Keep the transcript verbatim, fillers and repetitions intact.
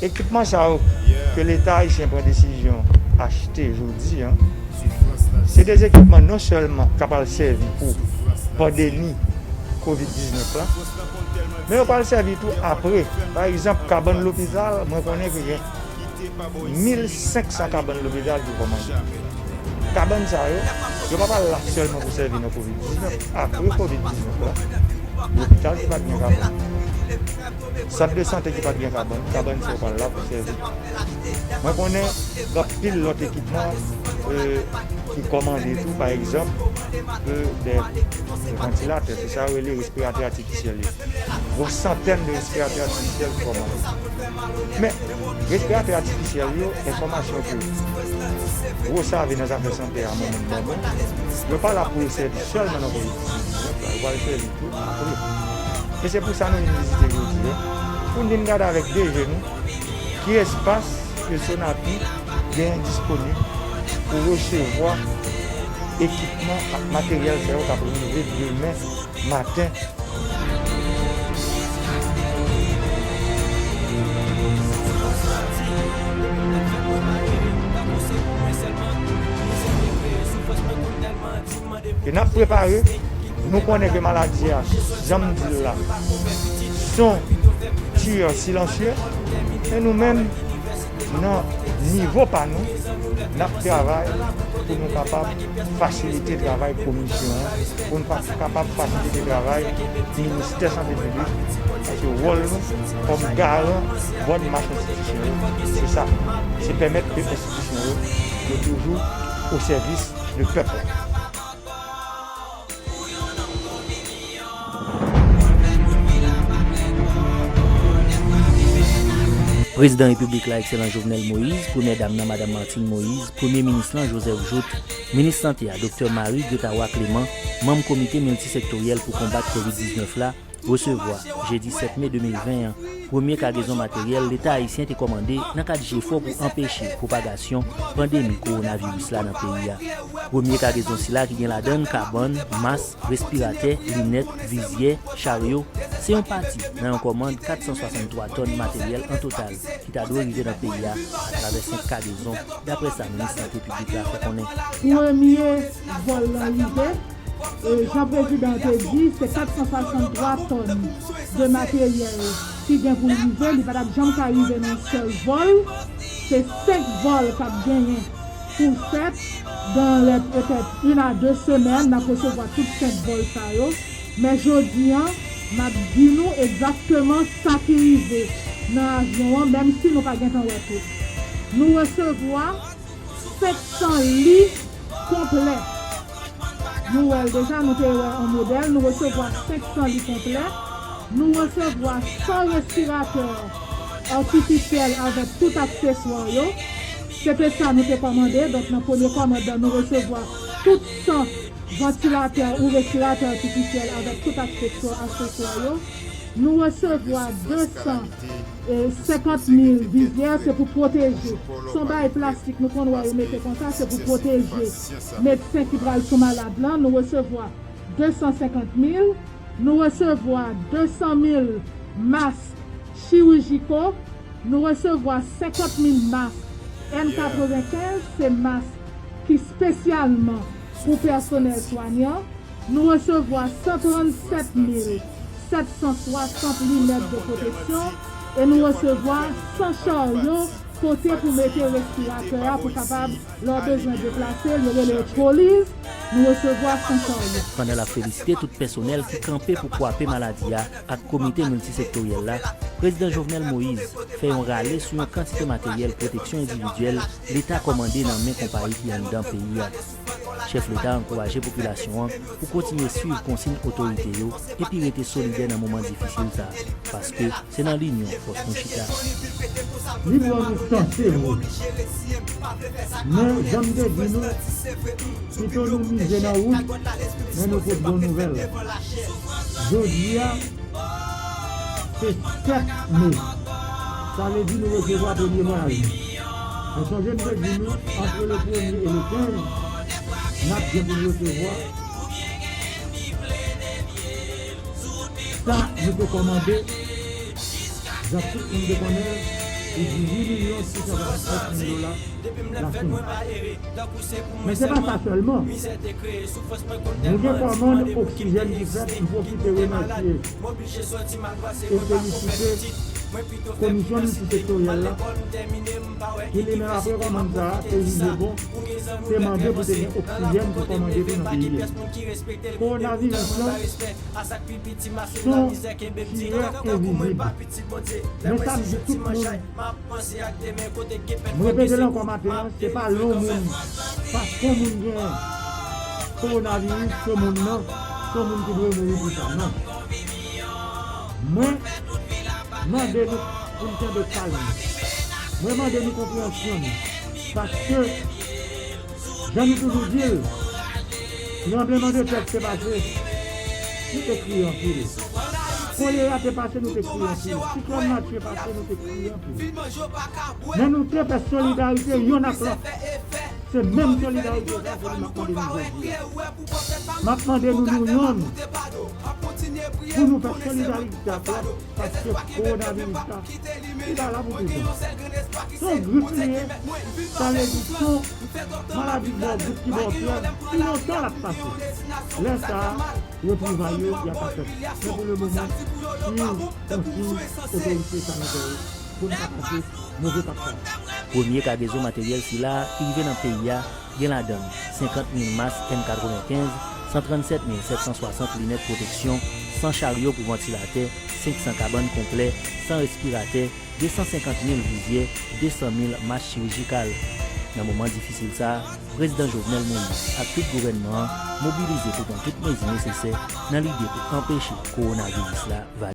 Ekipman sa yo ke Leta ayisyen pran desizyon achte jodi a, se de ekipman non sèlman k ap al sèvi pou pandemi kovid diznèf la, men yo pral sèvi tou apre. Pa egzanp, kabann lopital, mwen konnen ke gen mil senk san kabann lopital ki kòmande. Kabann sa yo, yo pa pral la sèlman pou sèvi nan kovid diznèf. Apre kovid diznèf la, lopital ki pa t gen kabann, sant de sante ki pa t gen kabann, kabann sa yo pral la pou sèvi. Mwen konnen gen anpil lòt ekipman, euh, ki kòmande tou, pa egzanp, euh, de vantilatè, se sa yo rele respiratè atifisyèl yo. Gwo santèn de respiratè atifisyèl ki kòmande. Men, respiratè atifisyèl yo, enfòmasyon ke gwo save nan zafè sante a, mwen menm ban mwen, yo pa la pou yo sèvi sèlman nan kovid diznèf la, yo pral sèvi tou apre. E se pou sa nou vin vizite jodi a, pou n vin gade avèk de je nou, ki espas ke Sonapi genyen disponib pou resevwa ekipman ak materyèl sa yo k ap rive demen maten. E n ap prepare, nou konnen ke maladi a, jan m di l la, se yon tiyè silansye, men nou menm, nan nivo pa nou, n ap travay pou nou kapab fasilite travay komisyon an, pou n pa kapab fasilite travay ministè sante piblik, paske wòl nou kòm garan bòn mach enstitisyon yo, se sa, se pèmèt ke enstitisyon yo, yo toujou o sèvis de pèp la. Prezidan Repiblik la, Ekselans Jovenel Moïse, Premyè Dam nan, Madanm Martine Moïse, Premye Minis lan, Joseph Jouthe, Minis Sante a, Doktè Marie Gretaroy Clément, manm Komite Miltisektoryèl pou konbat kovid diznèf la, resevwa, jedi sèt me de mil ven an, premye kagezon materyèl Leta ayisyen te kòmande nan kad jefò pou anpeche pwopagasyon pandemi kowonaviris la nan peyi a. Premye kagezon sila ki gen ladan l kabann, mas, respiratè, linèt, vizyè, charyo, se yon pati nan yon kòmand kat san swasanntwa tòn materyèl an total ki ta dwe rive nan peyi a atravè senk kagezon, daprè sa minis sante piblik la fè konnen. Premye vòl lan rive, e, jan prezidan an te di, se kat san swasanntwa tòn de materyèl ki gen pou l rive, li pa t ap janm ka rive nan yon sèl vòl. Se senk vòl k ap genyen pou fèt dans les peut-être une à deux semaines, n ap resevwa tout senk vòl sa yo. Men jodi a, m ap di nou egzakteman sa ki rive nan avyon an, menm si nou pa gentan wè tout. Nou resevwa senk san li konplè. Nou wè l deja, nou te wè yon modèl, nou resevwa senk san li konplè. Nou resevwa san respiratè atifisyèl avèk tout akseswa yo. Se te sa nou te kòmande, donk nan premye kòmand lan, nou resevwa tout san vantilatè ou respiratè atifisyèl avèk tout akseswa, akseswa yo. Nou resevwa de san e senkant mil vizyè, se pou pwoteje. Se yon bagay plastik nou konn wè yo mete konsa, se pou pwoteje medsen ki pral sou malad lan. Nou resevwa de san senkant mil. Nou resevwa de san mil mas chirijiko. Nou resevwa senkant mil mas N katrevenkenz, se mas ki espesyalman pou pèsonèl swanyan. Nou resevwa san trannsèt mil sèt san swasant linèt de pwoteksyon e nou resevwa san charyo kote pou mete respiratè a pou kapab, lè w bezwen deplase l, yo rele l troliz, nou resevwa san charyo. Pandan l ap felisite tout pèsonèl ki kanpe pou kwape maladi a ak komite miltisektoryèl la, Prezidan Jovenel Moïse fè yon rale sou yon kantite materyèl pwoteksyon endividyèl Leta kòmande nan men konpayi ki anndan peyi a. Chèf Leta ankouraje popilasyon an pou kontinye swiv konsiy otorite yo epi rete solidè nan moman difisil sa a, paske se nan linyon fòs nou chita. Li pran nou sanse vre. Men, jan m te di nou, pito nou mize nan wout, men nou pot bon nouvèl. Jodi a, se sèt me. Sa vle di nou resevwa premye vwayaj nou. Men sonje m te di nou, antre le premye e le kenz, n ap gen pou n resevwa sa nou te kòmande, jan tout moun te konnen l, Li di uit milyon sis san swasannsèt mil dola la fini. Men se pa sa sèlman. Nou gen kòmand oksijèn ki fèt, m pwofite remèsye e felisite Komisyon miltisektoryèl la, ki li menm apre kòmand sa a, te jije bon, te mande pou te gen oksijèn pou kòmande tou nan peyi a. Kowonaviris lan se yon tirè envizib. Men sa m di tout moun, m repete l ankò maten an, se pa lè yon moun, paske yon moun gen kowonaviris, se moun nan, se yon moun ki dwe mouri pou sa, non. Mwen mande nou pou n kenbe kalm. Mwen mande nou konpreyansyon nou. Paske, jan nou toujou di l, tranblemanntè te pase, nou te kriye anpil. Kolera te pase, nou te kriye anpil. Siklòn Matye pase, nou te kriye anpil. Men nou te fè solidarite yonn ak lòt. Se menm solidarite sa, se li m ap mande nou jodi a. M ap mande nou, nou yonn, pou nou fè solidarite ak lòt, paske kowonaviris la, li pa la pou toutan. Se yon grip li ye, sa vle di se yon maladi bò, grip ki bò fyèv, pi lontan l ap pase. Lè sa a, retwouvay yo, y ap ap fèt. Men pou le moman, swiv konsiy otorite sanitè yo pou n pa pase move pap sa a. Premye kagezon materyèl sila ki rive nan peyi a gen ladan l senkant mil mas N katrevenkenz, san trannsèt mil sèt san swasant linèt pwoteksyon, san charyo pou vantilatè, senk san kabann konplè, san respiratè, de san senkant mil vizyè, de san mil mas chirijikal. Nan moman difisil sa a, Prezidan Jovenel Moïse ak tout gouvènman an mobilize pou pran tout mezi nesesè nan lide pou anpeche kowonaviris la vale.